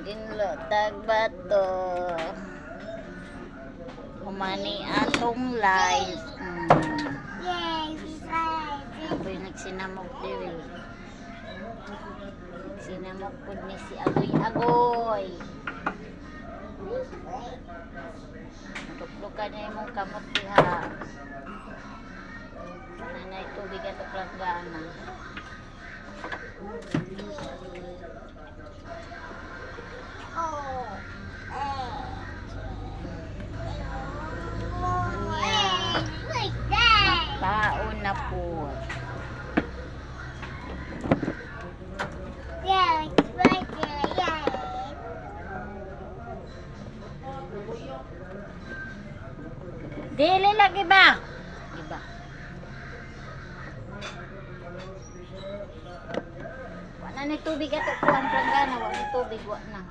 Ginlo tagbato. Humani atong live. Ako'y nagsinamok diri. Nagsinamok po ni si Agoy-Agoy. Tuklukan niya yung kamot diha. Nanay tubig at planggana. Taon na po. Dili lagi ba? Iba. Wala na tubig ato kuan planggana, wala tubig wa na.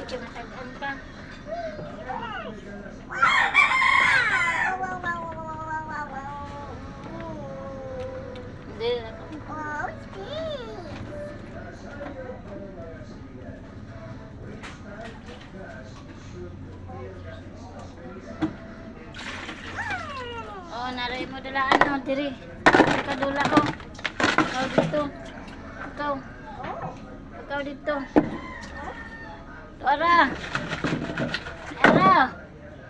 Kinatagan ka. Hindi na ako. Oh, naray mo dalaan no, diri. Kadula ko. Ikaw dito. Ikaw. Ikaw dito. Tara. Tara.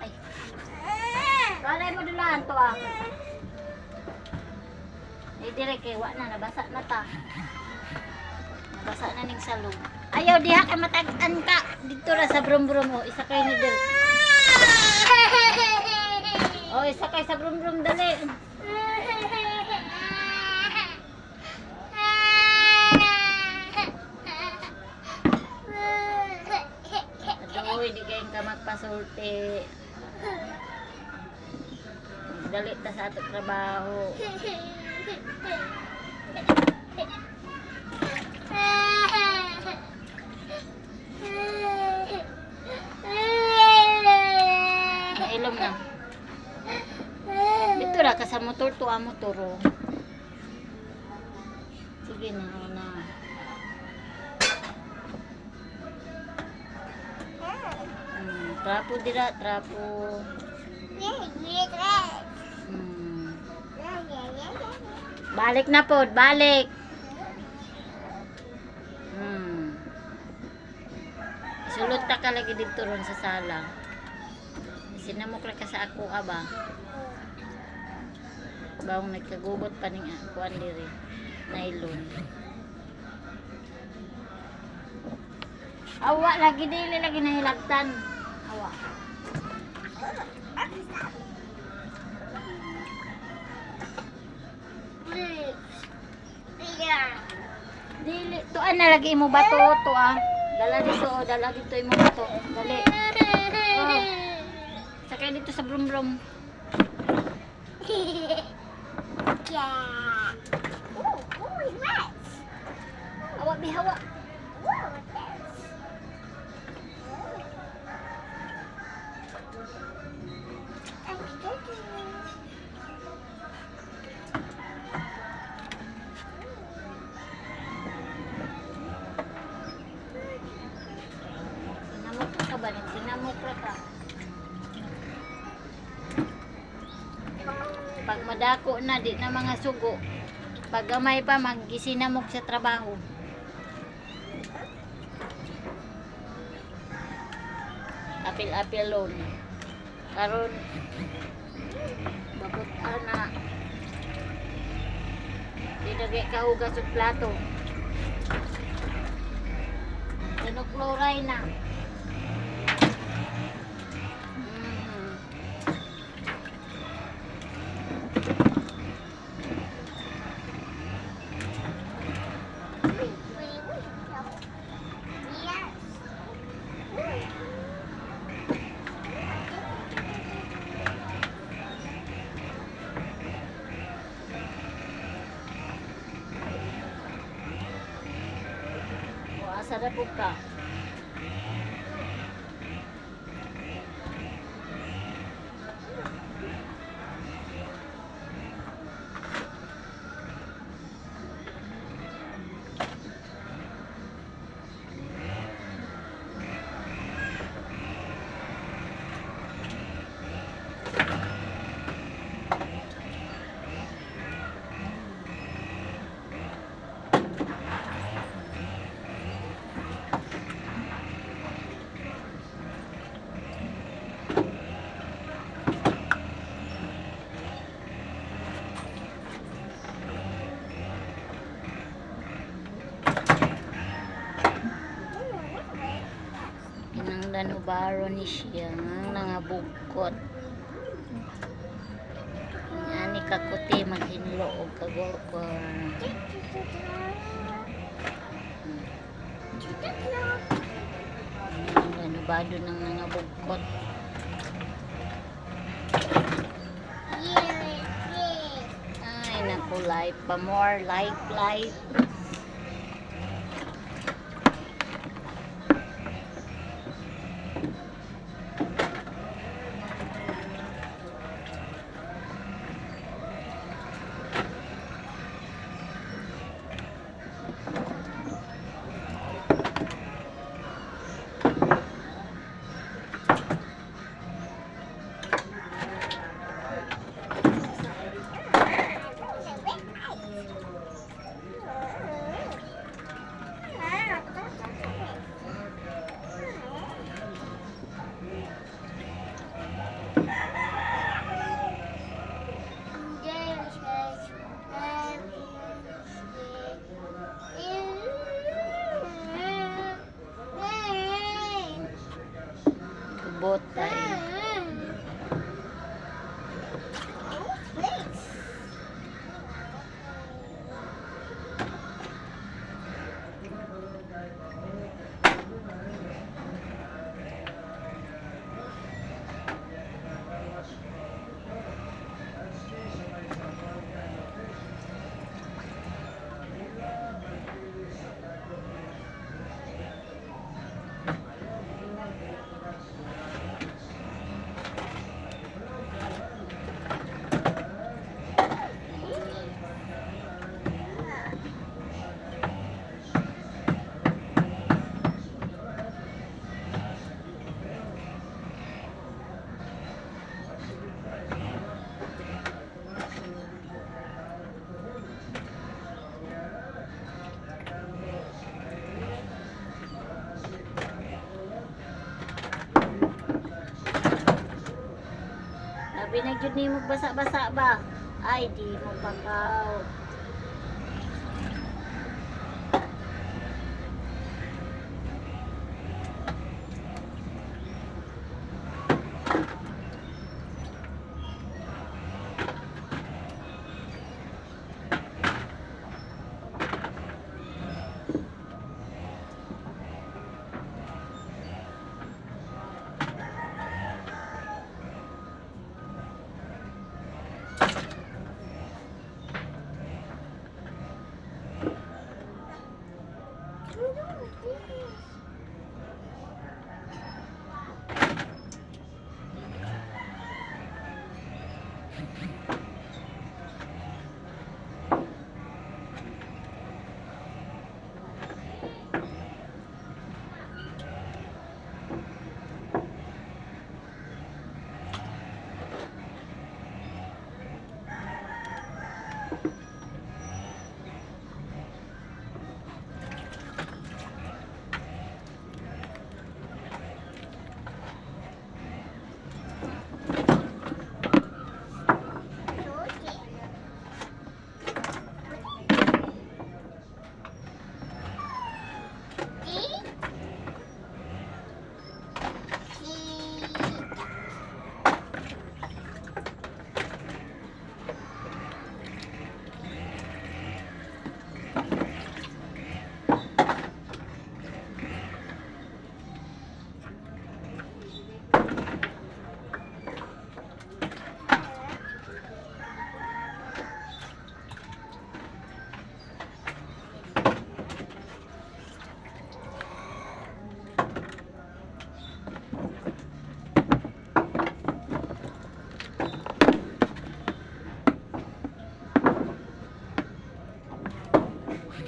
Ay. Kalay mo dulaan to ah. Eh dire kay wa na nabasa na ta. Nabasa na ning salog. Ayaw diha kay matag-an ka. Dito ra sa brum-brum oh, isa kay ni dir. Oh, isa kay sa brum-brum dali. Hindi kayong ka magpasulti. Dali ta sa ato trabaho. Nailom na. Dito ra ka sa motor to ang motor. Sige na na. Trapo dira, trapo. Balik na po, balik. Sulod ta ka lagi dito ron sa sala. Sinamok ra ka sa ako ba? Bawang nagkagubot pa ning kuan diri. Nylon. Awa lagi dili lagi nahilagtan. Awa. Dili to na lagi mo bato to ah. Dala dito imo bato. Dali. Oh. Sakay dito sa brum-brum. Yeah. Oh, nice. Awa bihawa. Sinamok ka. Pag madako na di na mga sugo. Pag gamay pa magisinamok sa trabaho. Apil-apil loan. Karon babot ana. Di dagay kahugas og plato. Tinukloray na. asa na po ka. Danubaro ni siya nangabugkot. Yan ni kakuti maghinlo og kagorkor. Danubado nang nangabugkot. Ay naku, life pa more, life. Botay. Pinagyud ni mo basa-basa ba? Ay, di mo pakaw.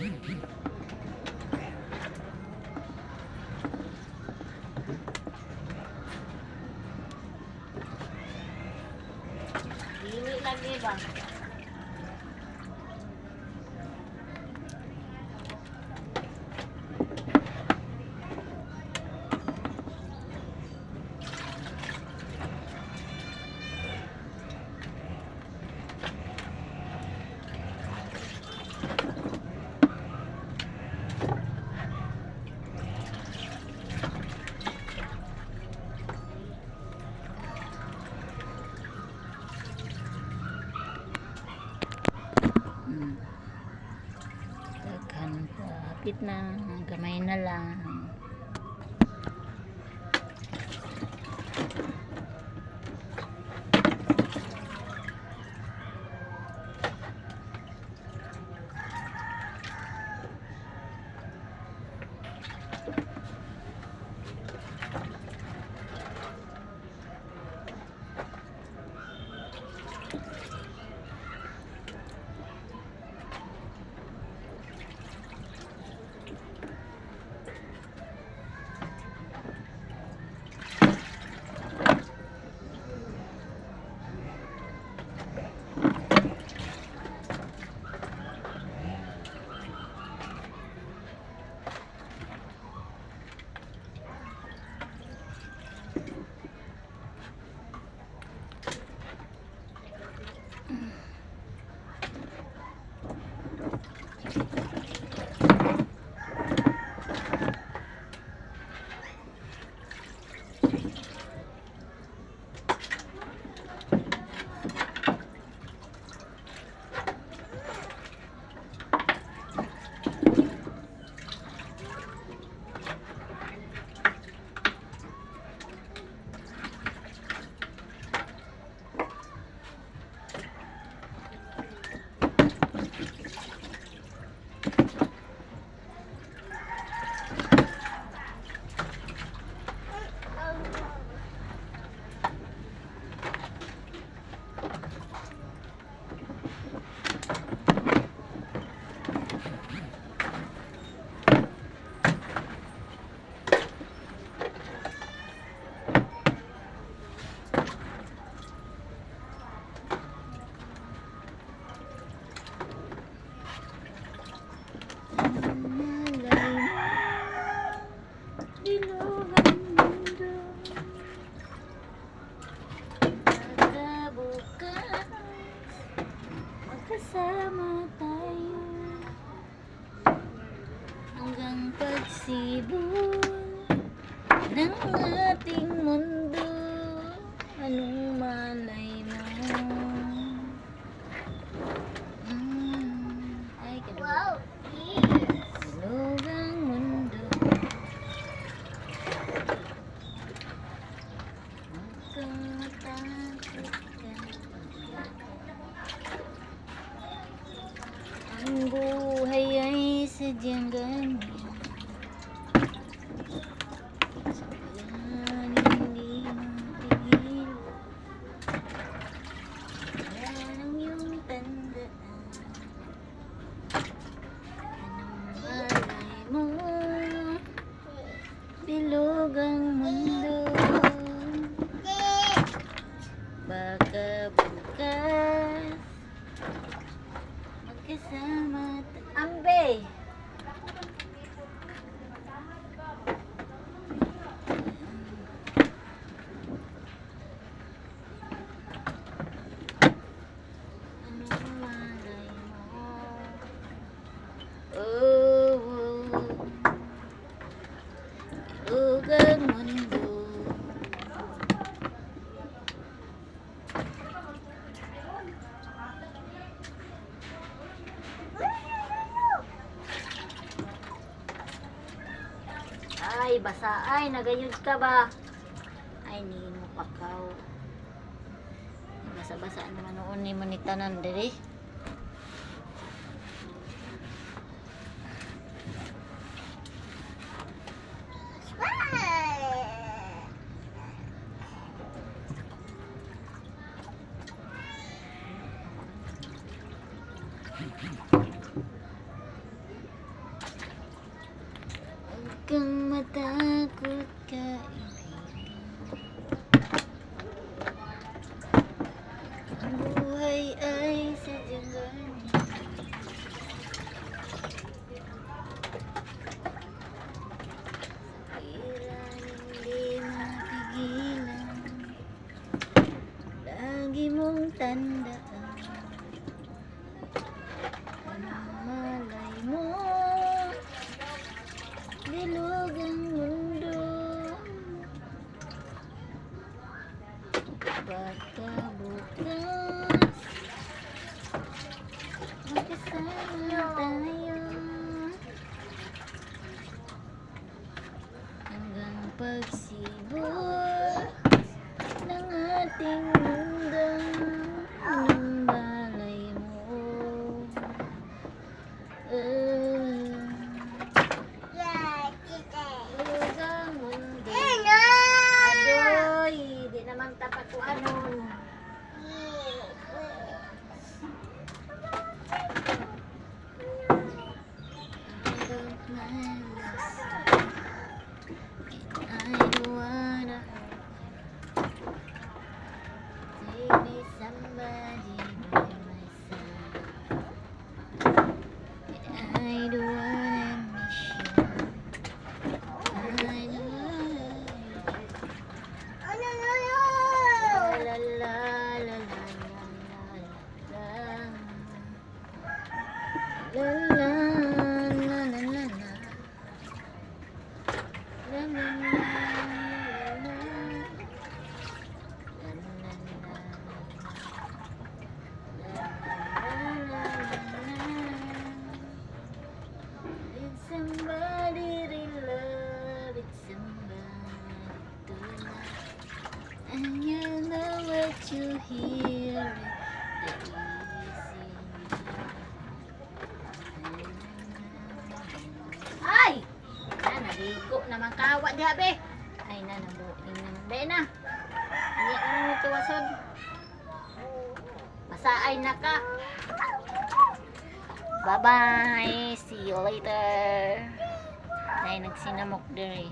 Dili lagi ba? Daghan pa. Hapit na. Gamay na lang. Magkasama tayo hanggang pagsibol ng ating mundo. Anong malay mo? Ay, wow! Bilog ang mundo. Ang buhay ay sadyang ganyan. Sadyang hindi matigil. Yan ang iyong tandaan. Anong malay mo? Bilog ang mundo. Baka bukas magkasama Ambe! Anong malay mo? Oh, bilog ang mundo. Ay, basa. Ay, nagayod ka ba? Ay, ni mo pakaw. Basa-basa naman noon ni mo ni tanan diri. pagsibol ng ating mundo ng balay mo. Lugang mundo. Adoy, di naman tapat ko ano. Somebody really love it, somebody tonight, and you know what you hear it, the easy. Ay! Naligo naman kawa diha be. Ay na nabuking naman be na. Hindi ano nito wasod. Masaay na ka. Bye-bye. See you later. Ay, nagsinamok dere.